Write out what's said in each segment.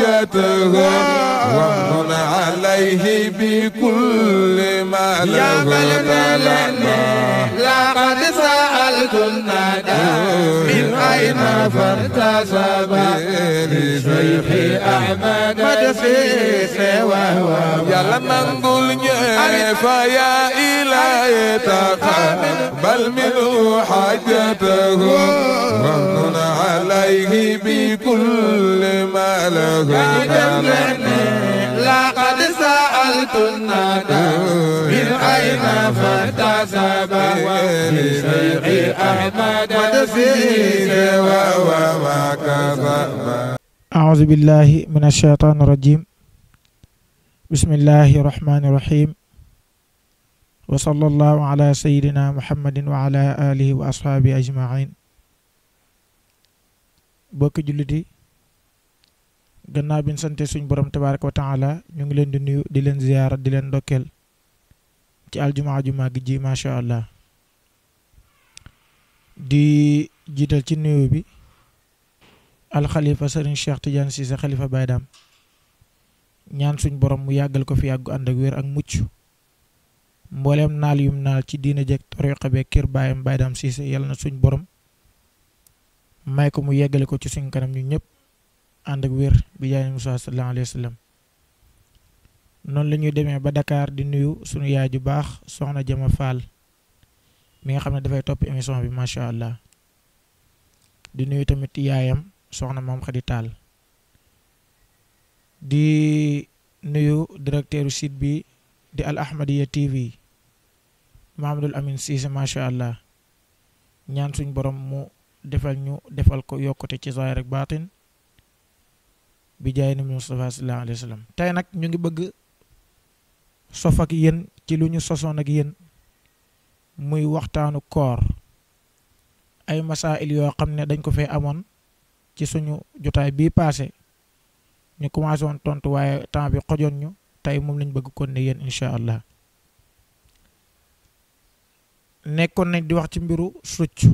حاجته وامن عليه بكل ما له لقد سألت الندى من أين فارتسب لشيخ أحمد مدسيس وهو يلا نقول فيا إلهي تقبل منه حاجته وامن عليه بكل ما له لقد سألت الندى من أين فارتسب لشيخ أحمد مدسيس وهو ما كذب. أعوذ بالله من الشيطان الرجيم. بسم الله الرحمن الرحيم. وصلى الله على سيدنا محمد وعلى آله وأصحابه أجمعين. bokk jullit yi gannaaw bi ñu sante suñ borom tabaaraka wa taala ñu ngi leen di nuyu di leen ziyaara di leen ndokkeel ci aljumaa ju màgg ji macha allah di jiital ci nuyu bi alxalifa sëriñ Cheikh Tidiane Cissé xalifa Baye Dame ñaan suñ borom mu yàggal ko fi yàggu ànd ak wér ak mucc mbooleem naal yum naal ci diina jëkk tariqa beeg kër baayam Baye Dame Cissé yàlla na suñ borom may ko mu yeggale ko ci suñ kanam ñu ñëpp ànd ak wér bi jaay Musaa sallallahu alayhi wa sallam. noonu la ñuy demee ba Dakar di nuyu suñu yaay ju baax soxna Jama Fall mi nga xam ne dafay topp émission bi macha allah di nuyu tamit yaayam soxna moom Xadi Taal di nuyu directeur site bi di Al Ahmadiyya TV Mahamadul Amin Cissé macha allah ñaan suñ borom mu defal ko yokkute ci zaahir ak baatin bi jaay ni Mustafa sallallahu alayhi wa sallam. tey nag ñu ngi bëgg sof ak yéen ci lu ñu sosoon ak yéen muy waxtaanu koor ay masaa'il yoo xam ne dañ ko fee amoon ci suñu jotaay bii paase ñu commencé woon tontu waaye temps bi xojoon ñu tey moom lañ bëgg kon ne yéen incha allah. nekkoon nañ di wax ci mbiru succ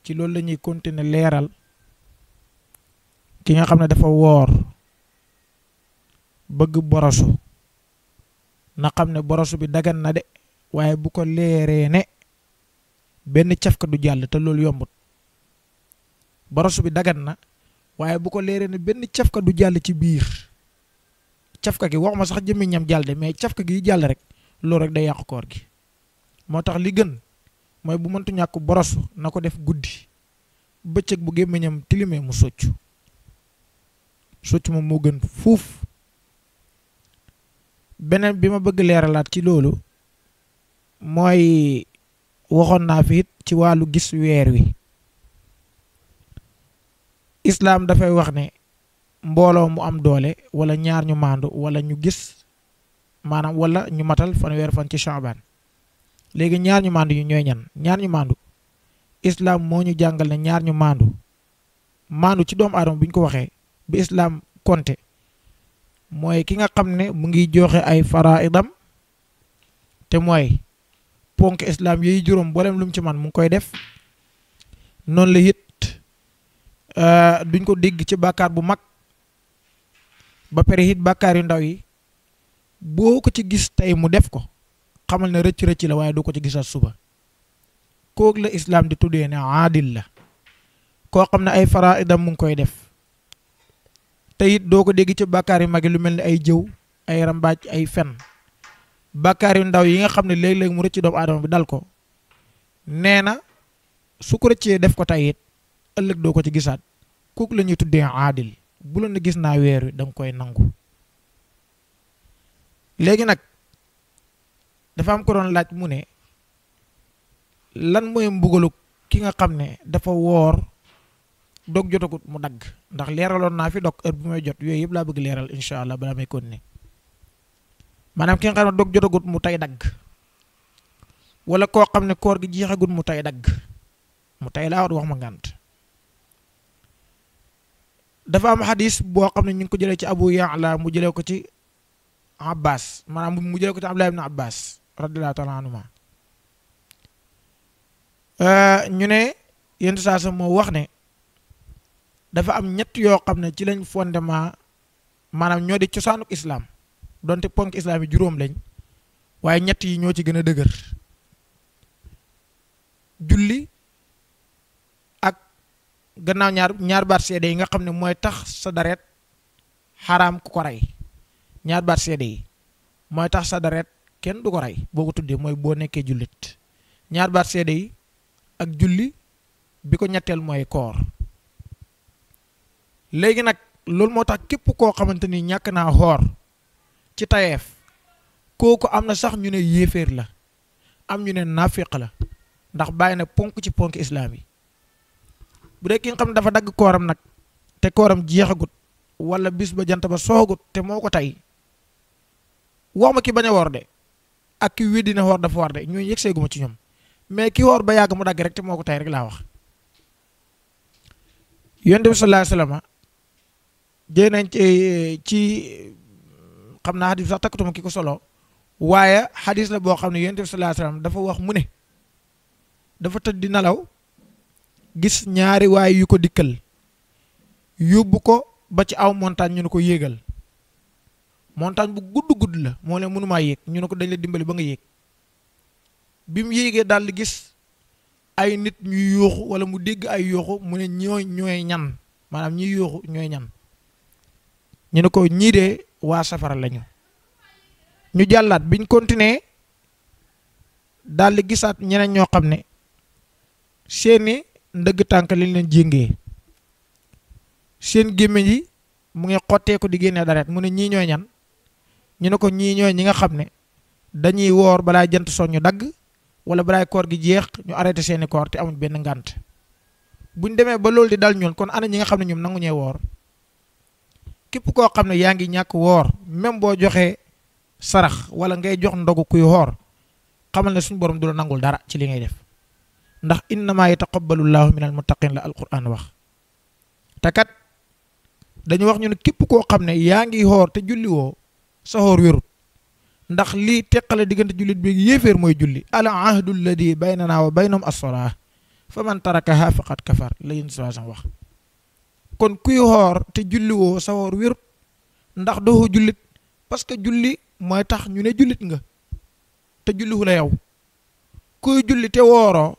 ci loolu la ñuy continuer leeral ki nga xam ne dafa woor bëgg borosu na xam ne borosu bi dagan na de waaye bu ko leeree ne benn cafka du jàll te loolu yombut. borosu bi dagan na waaye bu ko leeree ne benn cafka du jàll ci biir cafka gi waxuma sax jëmmi ñam jàll de mais cafka gi jàll rek loolu rek day yàqu koor gi. moo tax li gën mooy bu mëntu ñàkk borosu na ko def guddi bëccëg bu gémmiñam tilimee mu soccu moom moo gën fuuf. beneen bi ma bëgg leeralaat ci loolu mooy waxoon naa fi it ci wàllu gis weer wi. islaam dafay wax ne mbooloo mu am doole wala ñaar ñu maandu wala ñu gis maanaam wala ñu matal fanweer fan ci Shaabaan. léegi ñaar ñu maandu ñu ñooy ñan ñaar ñu maandu islaam moo ñu jàngal ne ñaar ñu maandu ci doomu aadama bu ñu ko waxee bi islaam konte mooy ki nga xam ne mu ngi joxe ay faraidam te mooy ponk islaam yooyu juróom boolem lu mu ci man mu ngi koy def. noonu la it duñ ko dégg ci bàkkaar bu mag ba pare it bàkkaar yu ndaw yi boo ko ci gis tey mu def ko xamal ne rëcc la waaye du ko ci gisaat suba. kooku la islaam di tuddee ne aadil la koo xam ne ay faraidam mu ngi koy def te it doo ko dégg ci bàkkaar yu mag yi lu mel ni ay jëw ay rambaaj ay fen. bàkkaar yu ndaw yi nga xam ne léeg-léeg mu rëcc doomu aadama bi dal ko nee na su ko rëccee def ko tey it ëllëg doo ko ci gisaat kooku la ñuy tuddee aadil. bu la ne gis naa weer wi da nga koy nangu. léegi nag dafa am ko doon laaj mu ne lan mooy mbugalu ki nga xam ne dafa woor dog jotagut mu dagg ndax leeraloon naa fi dog heure bu may jot yooyu yëpp laa bëgg leeral incha allah balaa may continuer. maanaam ki nga xam ne dog jotagut mu tay dagg wala koo xam ne koor gi jeexagut mu tay dagg mu tay laa wax ma ngànt. dafa am xadis boo xam ne ñu ngi ko jëlee ci Abu Ya'la mu jëlee ko ci Abbas maanaam mu jëlee ko ci Abdullah ibn Abbas radiyallahu ta'ala anhuma ñu ne yenn saa sa moo wax ne dafa am ñett yoo xam ne ci lañ fondement maanaam ñoo di cosaanuk islaam donte ponk islaam yi juróom lañ waaye ñett yi ñoo ci gën a dëgër julli ak gannaaw ñaar baat seede yi nga xam ne mooy tax sa daret xaraam ku ko rey ñaar baat seede yi mooy tax sa daret kenn du ko rey boo ko tuddee mooy boo nekkee jullit ñaar baat seede yi ak julli bi ko ñetteel mooy koor léegi nag loolu moo tax képp koo xamante ni ñàkk naa xoor ci tayeef kooku am na sax ñu ne yéeféer la am ñu ne naafiq la ndax bàyyi na ponk ci ponk islaam yi bu dee ki nga xam ne dafa dagg kooram nag te kooram jeexagut wala bis ba jant ba soogut te moo ko tey wax ma ki bañ a woor de ak ki weddi na woor dafa war de ñooñu yegseeguma ci ñoom mais ki woor ba yàgg mu dagg rek te moo ko tey rek laa wax yonent bi sallallahu alayhi wasallam jëy nañ ci xam naa xadis sax takkatuma ki ko solo waaye xadis la boo xam ne yonent bi sallallahu alayhi wasallam dafa wax mu ne dafa tëdd di nelaw gis ñaari waay yu ko dikkal yóbbu ko ba ci aw montagne ñu ne ko yéegal montagne bu gudd la moo leen mënumaa yéeg ñu ne ko dañ la dimbali ba nga yéeg bi mu yéegee daal di gis ay nit ñuy yooxu wala mu dégg ay yooxu mu ne ñooy ñan maanaam ñiy yooxu ñooy ñan ñu ne ko ñii de waa safara lañu ñu jàllaat biñ continuer daal di gisaat ñeneen ñoo xam ne seeni ndëgg tànk lañ leen jéngee seen gémmiñ yi mu ngi xottee ko di génnee daret mu ne ñii ñooy ñan ñu ne ko ñii ñooy ñi nga xam ne dañuy woor balaa jant soñ ñu dagg wala balaay koor gi jeex ñu arrêté seeni koor te amuñ benn ngànt buñ demee ba loolu di dal ñun kon ana ñi nga xam ne ñoom nangu ñee woor képp koo xam ne yaa ngi ñàkk woor même boo joxee sarax wala ngay jox ndogu kuy woor xamal ne suñu borom du la nangul dara ci li ngay def ndax innamaa yataqabbalu llaahu minal muttaqiin la alquran wax te kat dañu wax ñu ne képp koo xam ne yaa ngi woor te julli woo sa woor wérut ndax lii teqale diggante jullit bi yéeféer mooy julli al ahdu alladi baynana wa baynahum as-salaa fa man tarakaha faqad kafar la yéen situation wax kon kuy woor te julli woo sa woor wérut ndax doo jullit parce que julli mooy tax ñu ne jullit nga te julliwu la yow kuy julli te wooroo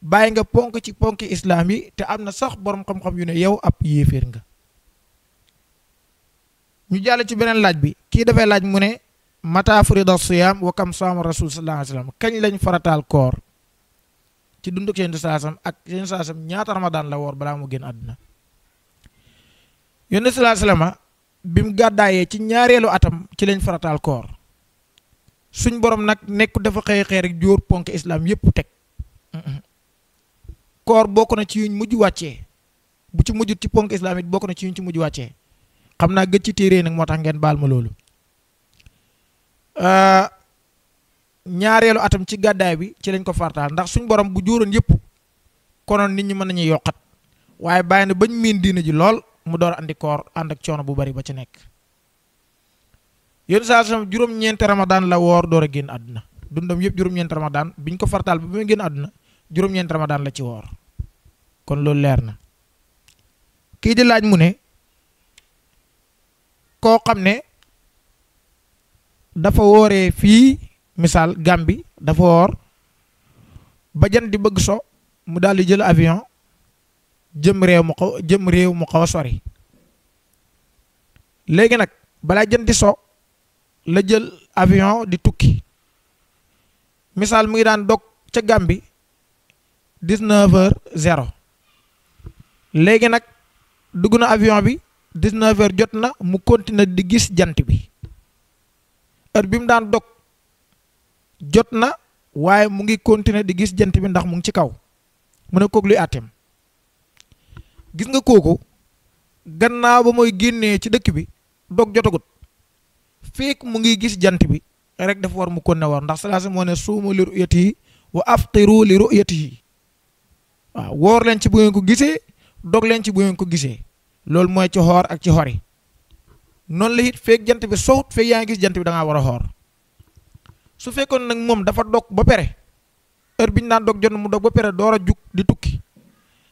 bàyyi nga ponk ci ponki islaam yi te am na sax borom xam-xam yu ne yow ab yéeféer nga ñu jàll ci beneen laaj bi kii dafay laaj mu ne mata furida siyam wa kam saama rasul sallallahu alayhi wasallam kañ lañ farataal koor ci dunduk seen saasam ak seen saasam ñaata ramadaan la woor balaa mu génn àdduna yonent sallallahu alayhi wasallam bi mu gàddaayee ci ñaareelu atam ci lañ farataal koor suñ borom nag nekk dafa xëy rek jóor ponk islam yépp teg koor bokk na ci yuñ mujj wàccee bu ci mujjut ci ponk islam it bokk na ci yuñ ci mujj wàccee xam naa gëj ci téere nag moo tax ngeen baal ma loolu ñaareelu atam ci gàddaay bi ci lañ ko farataal ndax suñ borom bu jóoroon yëpp konoon nit ñi mën nañuy yokkat waaye bàyyi na bañ miin diina ji lool mu door andi koor ànd ak coono bu bari ba ci nekk yéen saa sam juróom-ñeenti ramadaan la woor door a génn àdduna dundam yëpp juróom-ñeenti ramadaan biñ ko farataal bi muy génn àdduna juróom-ñeenti ramadaan la ci woor kon loolu leer na kii di laaj mu ne koo xam ne dafa wooree fii misaal Gàmbi dafa woor ba jant di bëgg so mu daal di jël avion jëm réew mu xaw a sori léegi nag balaa jant di so la jël avion di tukki misaal mu ngi daan dog ca Gàmbi 19h00 léegi nag dugg na avion bi 19h jot na mu continuer di gis jant bi heure bi mu daan dog jot na waaye mu ngi continuer di gis jant bi ndax mu ngi ci kaw mu ne kook luy àtteem gis nga kooku gannaaw ba mooy génnee ci dëkk bi dog jotagut fekk mu ngi gis jant bi rek dafa war mu konne war ndax salaasa moo ne suumu li ru'yatihi wa aftiru li ru'yatihi waaw woor leen ci bu ngeen ko gisee dog leen ci bu ngeen ko gisee loolu mooy ci xoor ak ci xori noonu la it fekk jant bi sowut fekk yaa ngi gis jant bi da ngaa war a xoor su fekkoon nag moom dafa dog ba pere heure bi ñu daan dog jot mu dog ba pere door a jug di tukki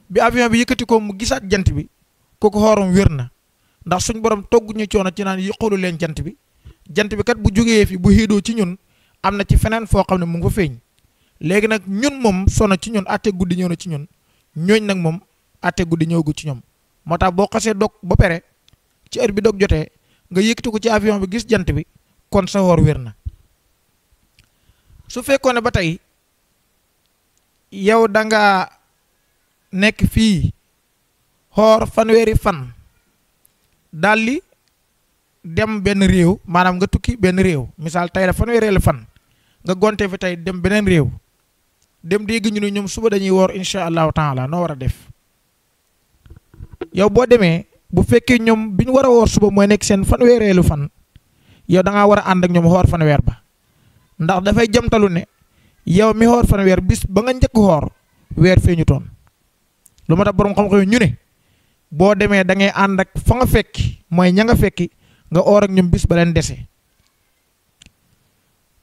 bi avion bi yëkkati ko mu gisaat jant bi kooku xooram wér na ndax suñ borom togg ñu coono ci naan yëqalu leen jant bi kat bu jógee fi bu xiidoo ci ñun am na ci feneen foo xam ne mu ngi fa feeñ léegi nag ñun moom sono ci ñun atte guddi ñëw na ci ñun ñooñ nag moom atte guddi ñëwgu ci ñoom moo tax boo xasee dog ba pare ci heure bi dog jotee nga yëkkati ko ci avion bi gis jant bi kon sa woor wér na su fekkoon ne ba tey yow da nga nekk fii xoor fanweeri fan daldi dem benn réew maanaam nga tukki benn réew misaal tey la fanweereelu fan nga gonte fi tey dem beneen réew dem dégg ñu ne ñoom suba dañuy woor incha allahu taala noo war a def yow boo demee bu fekkee ñoom bi ñu war a woor suba mooy nekk seen fanweereelu fan yow da ngaa war a ànd ak ñoom xoor fanweer ba ndax dafay jamtalu ne yow mi xoor fanweer bis ba nga njëkk xoor weer feeñu toon lu ma tax borom xam-xam ñu ne boo demee da ngay ànd ak fa nga fekki mooy ña nga fekki nga oor ak ñoom bis ba leen dese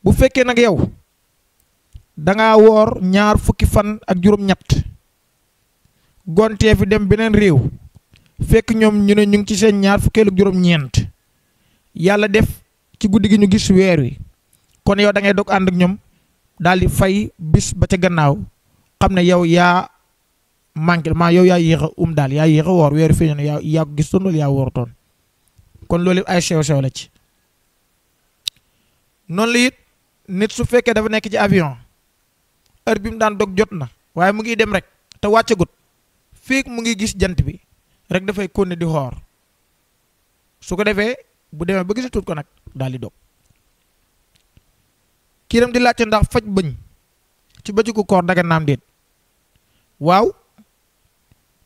bu fekkee nag yow da ngaa woor ñaar fukki fan ak juróom-ñett gontee fi dem beneen réew fekk ñoom ñu ne ñu ngi ci seen ñaar fukkeelu ak juróom-ñeent yàlla def ci guddi gi ñu gis weer wi kon yow da ngay dog ànd ak ñoom daal di fay bis ba ca gannaaw xam ne yow yaa manqué maa yow yaa yéex a daal yaa yéex a woor weer feeñu ne yaa ko gis toon loolu yaa wóorutoon kon loolu ay sew-sew la ci noonu la it nit su fekkee dafa nekk ci avion heure bi mu daan dog jot na waaye mu ngi dem rek te wàccagut fekk mu ngi gis jant bi rek dafay continuer di xoor su ko defee bu demee ba gisatut ko nag daal di dog kiiram di laajte ndax faj bëñ ci bëccëgu koor dagan naam déet waaw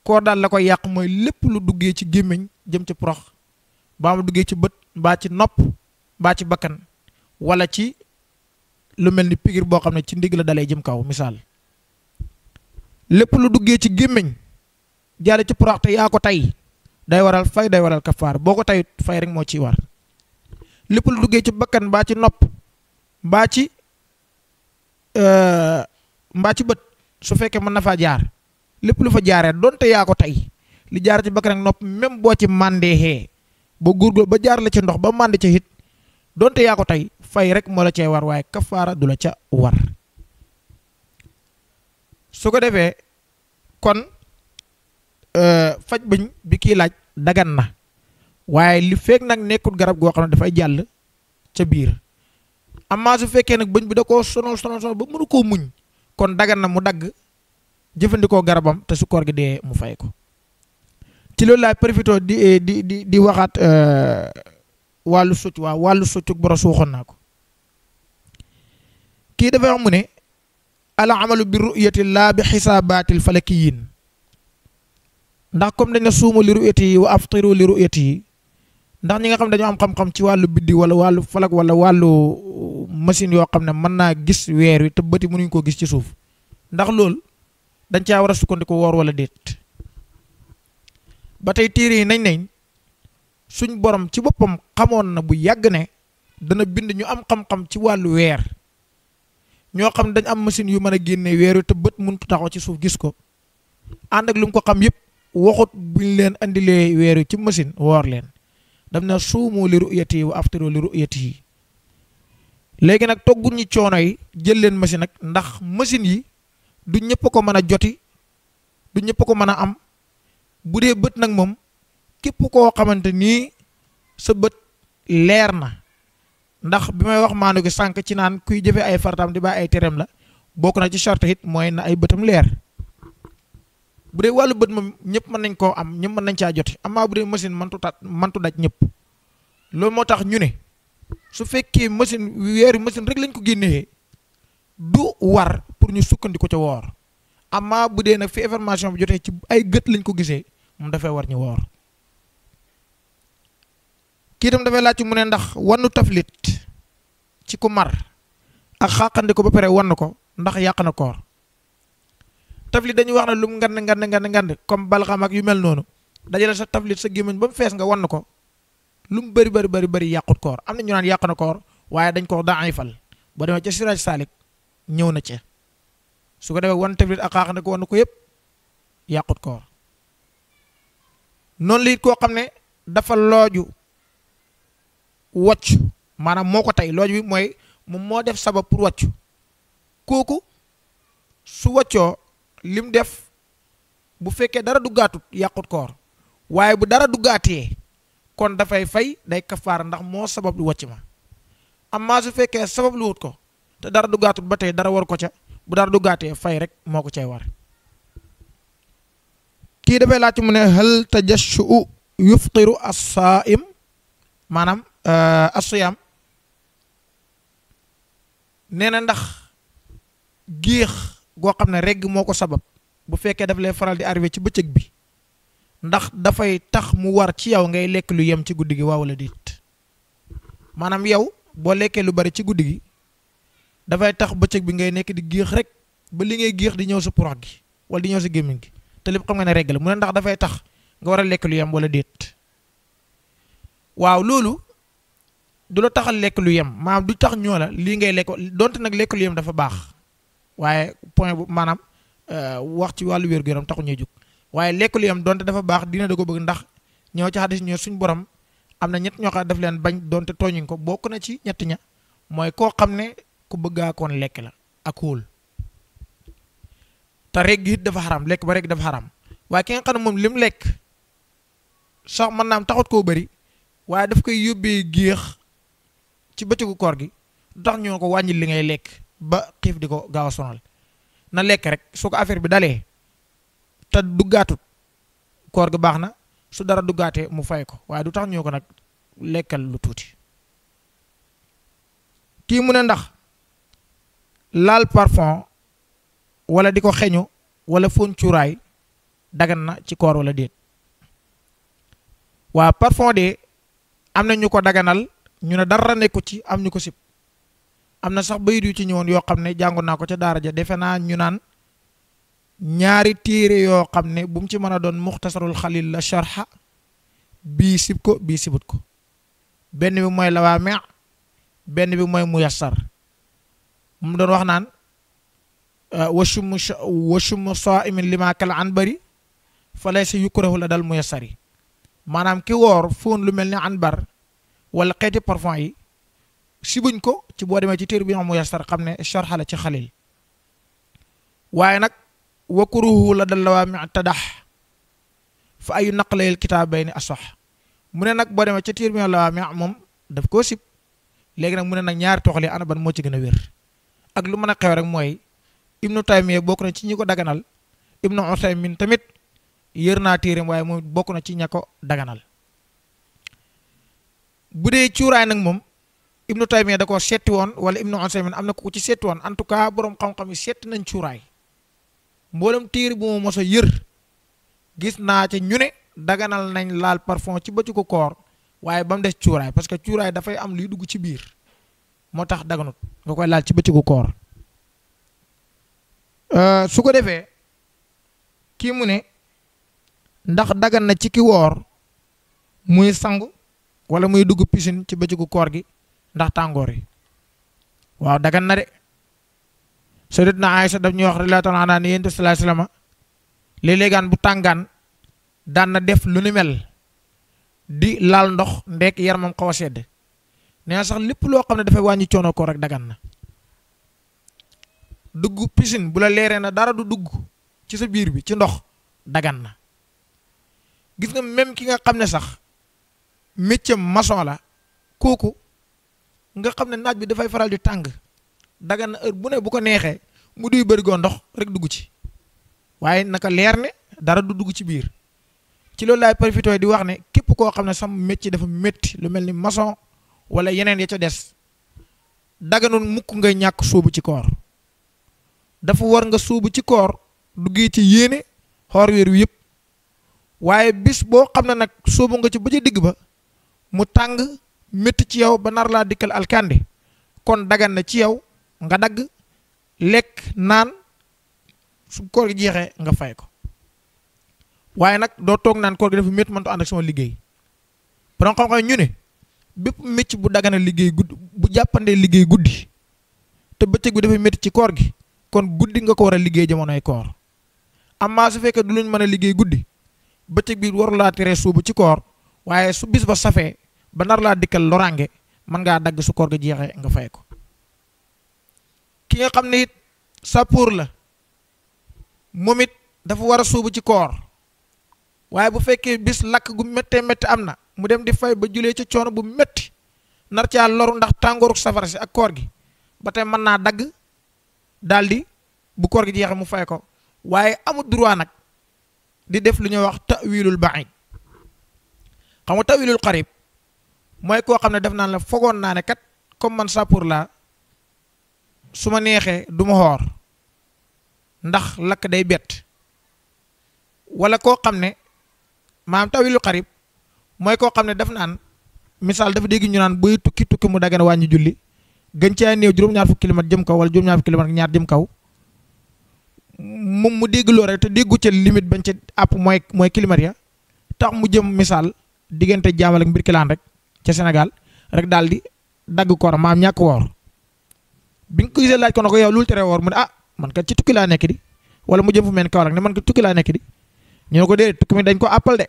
koor daal la koy yàq mooy lépp lu duggee ci gémmiñ jëm ci prox baa mu duggee ci bët mbaa ci nopp mbaa ci bakkan wala ci lu mel ni pigir boo xam ne ci ndigg la dalee jëm kaw misaal lépp lu duggee ci gémmiñ jaare ci prox te yaa ko tey day waral fay day waral kafaar boo ko tayut fay rek moo ciy war lépp lu duggee ci bakkan mbaa ci nopp mbaa ci bët su fekkee mën na faa jaar lépp lu fa jaaree donte yaa ko tey li jaar ci bakkan ak nopp même boo ci màndeexee ba gurgul ba jaar la ci ndox ba mànde ca it donte yaa ko tey fay rek moo la cay war waaye kafaara du la ca war su ko defee kon faj bëñ bi kii laaj dagan na waaye li fekk nag nekkul garab goo xam ne dafay jàll ca biir amaa su fekkee nag bëñ bi da koo sonal ba mënu koo muñ kon dagan na mu dagg jëfandikoo garabam te su koor gi dee mu fay ko ci loolu laay profité di waxaat wàllu socc waaw wàllu soccu boros waxoon naa ko kii dafa wax mu ne al amalu bi ru'yati laa bi xisaabatil falakiyin ndax comme dañ ne suumu li ru'yati yi wa aftiru li ru'yati yi ndax ñi nga xam dañoo am xam-xam ci wàllu biddi wala wàllu falak wala wàllu machine yoo xam ne mën naa gis weer wi te bëti mënuñ koo gis ci suuf ndax loolu dañ caa war a sukkandiku woor wala déet ba tey téere yi nañ suñ borom ci boppam xamoon na bu yàgg ne dana bind ñu am xam-xam ci wàllu weer ñoo xam ne dañ am machine yu mën a génne weer wi te bët mënut taxaw ci suuf gis ko ànd ak lu mu ko xam yëpp waxut buñ leen andilee weer wi ci machine woor leen dam na suumu li ru'yati wa aftiru li ru'yati léegi nag togguñ ñi coono yi jël leen machine nag ndax machine yi du ñëpp ko mën a joti du ñëpp ko mën a am bu dee bët nag moom képp koo xamante nii sa bët leer na ndax bi may wax maanu gi sànq ci naan kuy jëfe ay farataam di bàyyi ay tereem la bokk na ci charte it mooy na ay bëtam leer bu dee wàllu bët moom ñëpp mën nañ koo am ñëpp mën nañ caa joti amaa bu dee machine mantu daj ñëpp loolu moo tax ñu ne su fekkee machine weeri machine rek lañ ko génnee du war pour ñu sukkandiku ca woor amaa bu dee nag fi information bi jotee ci ay gët lañ ko gisee moom dafay war ñu woor kii tam dafay laaj mu ne ndax wannu taflit ci ku mar ak xàqandi ko ba pare wann ko ndax yàq na koor taflit dañuy wax ne lu mu ngand comme balxam ak yu mel noonu dajale sa taflit sa gémmiñ ba mu fees nga wann ko lu mu bëri yàqut koor am na ñu naan yàq na koor waaye dañ ko daayifal boo demee ca Siraaj Saalik ñëw na ci su ko defee wan taflit ak xàqandi ko wann ko yëpp yàqut koor noonu la it koo xam ne dafa looju wàcc maanaam moo ko tey looju bi mooy moom moo def sabab pour wàcc kooku su wàccoo lim def bu fekkee dara duggaatut yàqut koor waaye bu dara duggaatee kon dafay fay day kafaara ndax moo sabab lu wàcc ma amma su fekkee sabab lu wut ko te dara duggaatut ba tey dara war ko ca bu dara duggaatee fay rek moo ko cay war kii dafay laajte mu ne hal tajashu yuftiru as-saa'im maanaam as-siyaam nee na ndax géex goo xam ne regg moo ko sabab bu fekkee daf lay faral di arrivé ci bëccëg bi ndax dafay tax mu war ci yow ngay lekk lu yem ci guddi gi waaw wala déet maanaam yow boo lekkee lu bari ci guddi gi dafay tax bëccëg bi ngay nekk di géex rek ba li ngay géex di ñëw sa porox gi wala di ñëw sa gémmiñ gi te lépp xam nga ne regg la mu ne ndax dafay tax nga war a lekk lu yem wala déet waaw loolu du la taxal lekk lu yem maanaam du tax ñoo la lii ngay lekk donte nag lekk lu yem dafa baax waaye point bu maanaam wax ci wàllu wér-gu-yaram taxu ñuy jóg waaye lekk lu yem donte dafa baax dina da ko bëgg ndax ñëw ci xadis ñoo suñ borom am na ñett ñoo xam ne daf leen bañ donte tooñuñ ko bokk na ci ñett ña mooy koo xam ne ku bëggaa koon lekk la ak wóol te regg it dafa xaram lekk ba regg dafa xaram waaye ki nga xam ne moom lim lekk sax mën naam taxut koo bëri waaye daf koy yóbbee géex ci bëccëgu koor gi du tax ñoo ko wàññil li ngay lekk ba xiif di ko gaaw a sonal na lekk rek su ko affaire bi dalee te duggaatut koor gi baax na su dara duggaatee mu fay ko waaye du tax ñoo ko nag lekkal lu tuuti kii mu ne ndax laal parfum wala di ko xeñu wala fóon cuuraay dagan na ci koor wala déet waa parfum de am na ñu ko daganal ñu ne dara nekku ci am ñu ko sib am na sax bayit yu ci ñëwoon yoo xam ne jàngoon naa ko ca daara ja defe naa ñu naan ñaari téere yoo xam ne bu mu ci mën a doon muxtasarul xalil la sharxa bii sib ko bii sibut ko benn bi mooy lawaami benn bi mooy muyassar mu doon wax naan washum saimin lima kal an bari fa laysa yukrahu la dal muyassari maanaam ki woor fóon lu mel ni anbar wala xeeti parfum yi sibuñ ko ci boo demee ci téere bi nga xam muyassar xam ne sharxa la ci xalil waaye nag wakruhu la dal lawaami tadax fa ayu naqlayil kitaabayni asax mu ne nag boo demee ci téere bi nga lawaami moom daf koo sib léegi nag mu ne nag ñaari toxal yi ana ban moo ci gën a wér ak lu mën a xew rek mooy ibnu taymiya bokk na ci ñi ko daganal ibnu usaymin tamit yër naa téereem waaye moom bokk na ci ña ko daganal bu dee cuuraay nag moom ibnu taymiya da koo setti woon wala ibnu usaymin am na ko ci setti woon en tout cas boroom xam-xam yi setti nañ cuuraay mboolem téere bu ma mos a yër gis naa ca ñu ne daganal nañ laal parfum ci bëccëgu ko koor waaye ba mu des cuuraay parce que cuuraay dafay am luy dugg ci biir moo tax daganut nga koy laal ci bëccëgu koor su ko defee kii mu ne ndax dagan na ci ki woor muy sangu wala muy dugg piscine ci bëccëgu koor gi ndax tàngoor yi waaw dagan na de sayyidatuna Aïcha daf ñuy wax radiyallahu anha ne yonent bi sallallahu alayhi wasallam léeg-léegaan bu tàngaan daan na def lu ni mel di laal ndox ndek yaramam xaw a sedd nee na sax lépp loo xam ne dafay wàññi coono ko rek dagan na dugg piscine bu la leeree na dara du dugg ci sa biir bi ci ndox dagan na gis nga même ki nga xam ne sax métier maçon la kooku nga xam ne naaj bi dafay faral di tàng dagan na heure bu ne bu ko neexee mu duy bëri goo ndox rek dugg ci waaye naka leer ne dara du dugg ci biir ci loolu laay profité di wax ne képp koo xam ne sam métier dafa métti lu mel ni maçon wala yeneen ya ca des daganoon mukk ngay ñàkk sóobu ci koor dafa war nga sóobu ci koor duggee ci yéene xoor weer wi yëpp waaye bis boo xam ne nag sóobu nga ci ba ca digg ba mu tàng métti ci yow ba nar laa dikkal alkande kon dagan na ci yow nga dagg lekk naan su koor gi jeexee nga fay ko waaye nag doo toog naan koor gi dafa métti mënta ànd ak sama liggéey borom xam-xam ñu ne bépp métti bu dagana liggéey guddi bu jàppandee liggéey guddi te bëccëg bi dafa métti ci koor gi kon guddi nga ko war a liggéey jamonoy koor amaa su fekkee du luñ mën a liggéey guddi bëccëg bi waru laa teree suubu ci koor waaye su bis ba safee ba nar laa dikkal loraange mën ngaa dagg su koor ga jeexee nga fay ko. ki nga xam ne it sappoor la moom it dafa war a suubu ci koor waaye bu fekkee bis lakk gu méttee métti am na mu dem di fay ba julee ca coono bu métti nar caa loru ndax tàngooru safara si ak koor gi ba tey mën naa dagg daldi bu koor gi jeexee mu fay ko waaye amul droit nag di def lu ñuy wax ta'wilul ba'id. xam nga ta'wilul qarib mooy koo xam ne def naan la fogoon naa ne kat comme man sappoor laa su ma neexee du ma xoor ndax lakk day bett wala koo xam ne maanaam ta'wilul qarib mooy koo xam ne def naan misaal dafa dégg ñu naan buy tukki mu dagana wàññi julli gën caa néew juróom-ñaar fukki kilomètre jëm kaw wala juróom-ñaar fukki kilomètre ñaar jëm kaw moom mu dégg loolu rek te déggu ca limite bañ ca àpp mooy kilomètre ya tax mu jëm misaal diggante jaamal ak mbir kilaan rek ca Sénégal rek daal di dagg koor maam ñàkk woor bi nga ko gisee laaj ko na ko yow loolu tere woor mu ne man kat ci tukki laa nekk di wala mu jëm fu mel ni kaw rek ne man kat tukki laa nekk di ñu ne ko déedéet tukki mi dañ ko àppal de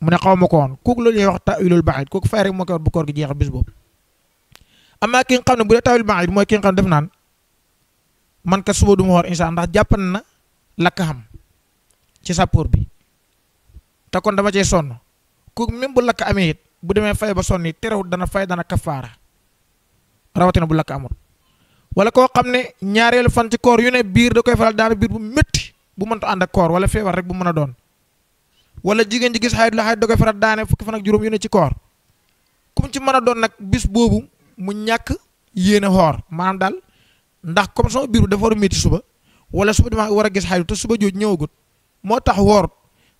mu ne xaw ma ko woon kooku loolu ñuy wax ta'wilul ba'id kooku fay rek moo koy war bu koor gi jeex bis boobu. amaa ki nga xam ne bu dee ta'wilul ba'id mooy ki nga xam ne def naan man kat suba du ma woor insha ndax jàpp na lakk xam ci sappoor bi te kon dama cee sonn kooku même bu lakk amee it bu demee fay ba sonn it terewut dana fay dana kafaara rawatina bu lakk amul. wala koo xam ne ñaareelu fan ci koor yu ne biir da koy faral daana biir bu métti bu mënta ànd ak koor wala feebar rek bu mën a doon wala jigéen ji gis xayit la xayit da koy faral daane fukki fan ak juróom yu ne ci koor kum ci mën a doon nag bis boobu mu ñàkk yéene xoor maanaam daal ndax comme sama biir dafa war a métti suba wala suba dama war a gis xayit te suba jooj ñëwagut moo tax woor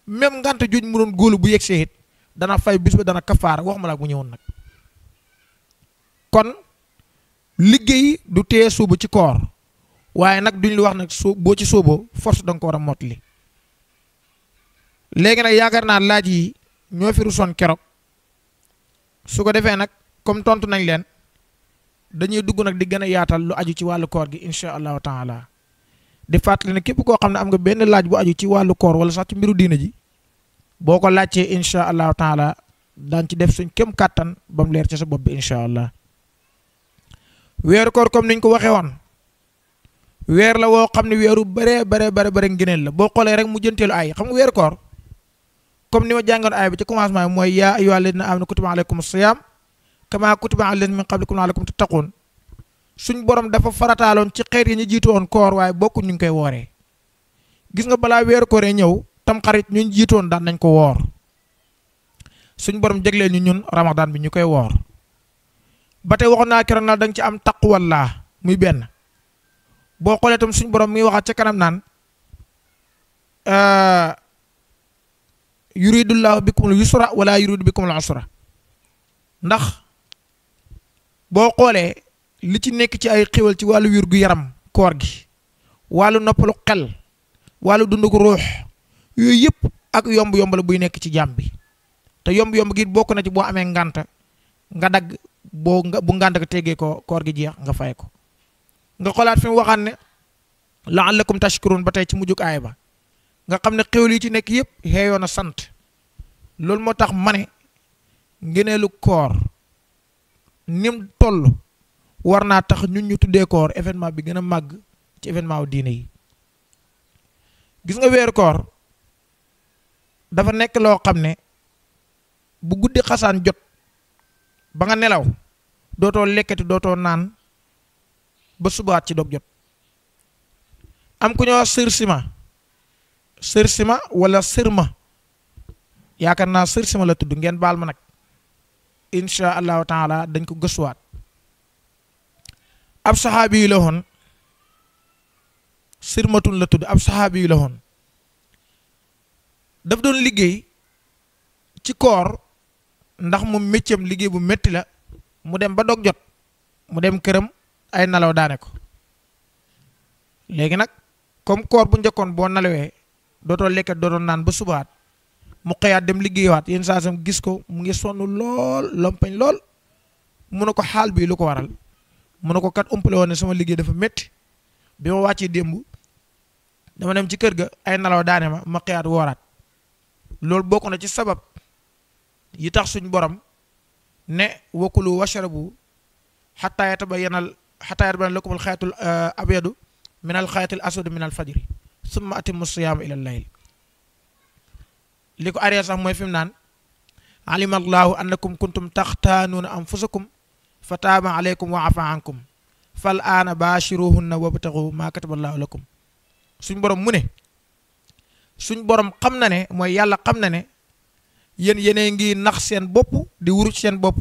même ngante jooj mu doon góolu bu yegsee it dana fay bis ba dana kafaara waxuma la bu ñëwoon nag kon liggéey du tee suubu ci koor waaye nag duñ lu wax nag boo ci sóoboo force danga ko war a mottali léegi nag yaakaar naa laaj yi ñoo fi rusoon keroog su ko defee nag comme tontu nañ leen dañuy dugg nag di gën a yaatal lu aju ci wàllu koor gi incha allahu taala di fàttali ne képp koo xam ne am nga benn laaj bu aju ci wàllu koor wala sax ci mbiru diina ji boo ko laajtee incha allahu taala daañ ci def suñ kem kàttan ba mu leer ci sa bopp bi incha allah. weeru koor comme niñ ko waxee woon weer la woo xam ne weeru bare ngëneel la boo xoolee rek mu jënteelu ay xam nga weeru koor comme ni ma jàngoon ay bi ci commencement bi mooy yaa ayyuhal ladina amanu kutiba alaykum siyam kama kutiba alal ladina min qablikum la'allakum tattaqun suñ borom dafa farataaloon ci xeet yi ñu jiitu woon koor waaye bokku ñu ngi koy wooree gis nga balaa weeru kooree ñëw tam xarit ñu jiitoon daan nañ ko woor suñ borom jagleel ñu ñun ramadan bi ñu koy woor ba tey waxoon naa keroog naa da nga ci am taqwallah muy benn boo xoolee tam suñ borom mi ngi waxaat ca kanam naan yuridullahu bikumul yusra wala yuridu bikumul usra ndax boo xoolee li ci nekk ci ay xéwal ci wàllu wér gu yaram koor gi wàllu noppalu xel wàllu dundu ko ruux yooyu yëpp ak yomb-yomb la buy nekk ci jàmm bi te yomb-yomb gi bokk na ci boo amee ngànta nga dagg bu ngànt ko tegee ko koor gi jeex nga fay ko nga xoolaat fi mu waxaan ne la'allakum tashkurun ba tey ci mujjug aay ba nga xam ne xéwal yi ci nekk yëpp xeeyoon a sant loolu moo tax ma ne ngëneelu koor nim toll war naa tax ñun ñu tuddee koor événement bi gën a màgg ci événement wu diine yi gis nga weeru koor dafa nekk loo xam ne bu guddi xasaan jot ba nga nelaw dootoo lekkati dootoo naan ba subaat ci dog jot am ku ñëw sërsima wala sërma yaakaar naa sërsima la tudd ngeen baal ma nag insha allahu taala dañ ko gëstuwaat ab saxaabi yi la woon sirmatun la tudd ab saxaabi yi la woon daf doon liggéey ci koor ndax mu méccam liggéey bu métti la mu dem ba dog jot mu dem këram ay nalaw daane ko léegi nag comme koor bu njëkkoon boo nalawee dootoo lekkat dootoo naan ba subaat mu xëyaat dem liggéeyaat yenn saa sam gis ko mu ngi sonn lool lompañ lool mu ne ko xaal bii lu ko waral mu ne ko kat umpale woon ne sama liggéey dafa métti bi ma wàccee démb dama dem ci kër ga ay nalaw daane ma xëyaat wooraat loolu bokk na ci sabab yi tax suñ borom ne wakulu washrabu xataa yatabayyana lakum alxaytul abyadu min alxaytil aswadi min alfajri summa atimmu siyaama ila layl li ko aree sax mooy fi mu naan alima allahu annakum kuntum taxtaanuuna anfusakum fa taaba alaykum wa afa ankum fal aana baashiruhunna wabtaxu maa kataba allahu lakum suñ borom mu ne suñ borom xam na ne mooy yàlla xam na ne yéen yéenee ngi nax seen bopp di wuruj seen bopp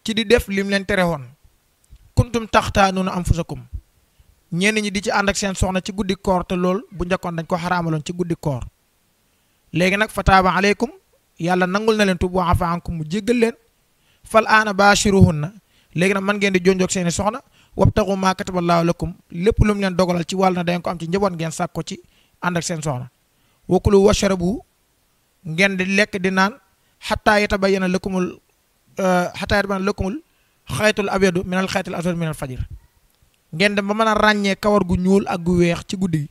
ci di def lim leen tere woon kuntum taxtaanuuna anfusakum ñenn ñi di ci ànd ak seen soxna ci guddi koor te lool bu njëkkoon dañ ko xaraamaloon ci guddi koor léegi nag fa taaba aleykum yàlla nangul na leen tub wa afa ankum mu jéggal leen fal aana baashiruhunna léegi nag man ngeen di jonjoog seeni soxna wabtaxu maa kataballaahu lakum lépp lu mu leen dogalal ci wàll na dangeen ko am ci njaboot ngeen sàkk ko ci ànd ak seen soxna wakulu washrabu ngeen di lekk di naan xataa yatabayyana lakumul xaytul abyadu minal xaytil aswadi minal fajr ngeen dem ba mën a ràññee kawar gu ñuul ak gu weex ci guddi gi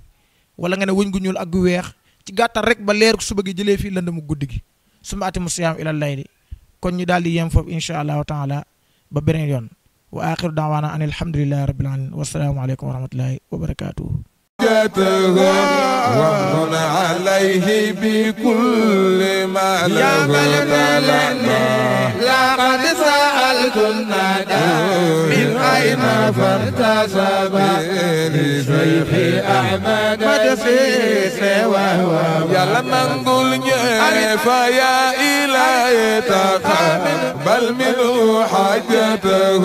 wala nga ne wëñ gu ñuul ak gu weex ci gàttal rek ba leer suba gi jëlee fii lëndëmu guddi gi summa atimu siyaam ilal layli kon ñu daal di yem foofu insha allahu taala ba beneen yoon wa axiru daawaana an alhamdulillahi rabbil alamin wasalaamu aleykum wa rahmatullahi wa barakatuhu ومن عليه بكل ما له لقد سألت الندى من أين فارتسب لشيخ أحمد مدسيس وهو يلا نقول فيا إلهي تقبل منه حاجته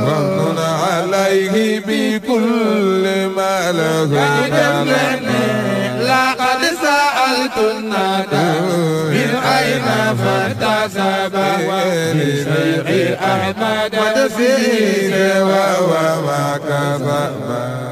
ومن عليه بكل ما له لقد سألت الندى من أين فارتسب لشيخ أحمد مدسيس وهو ما كذب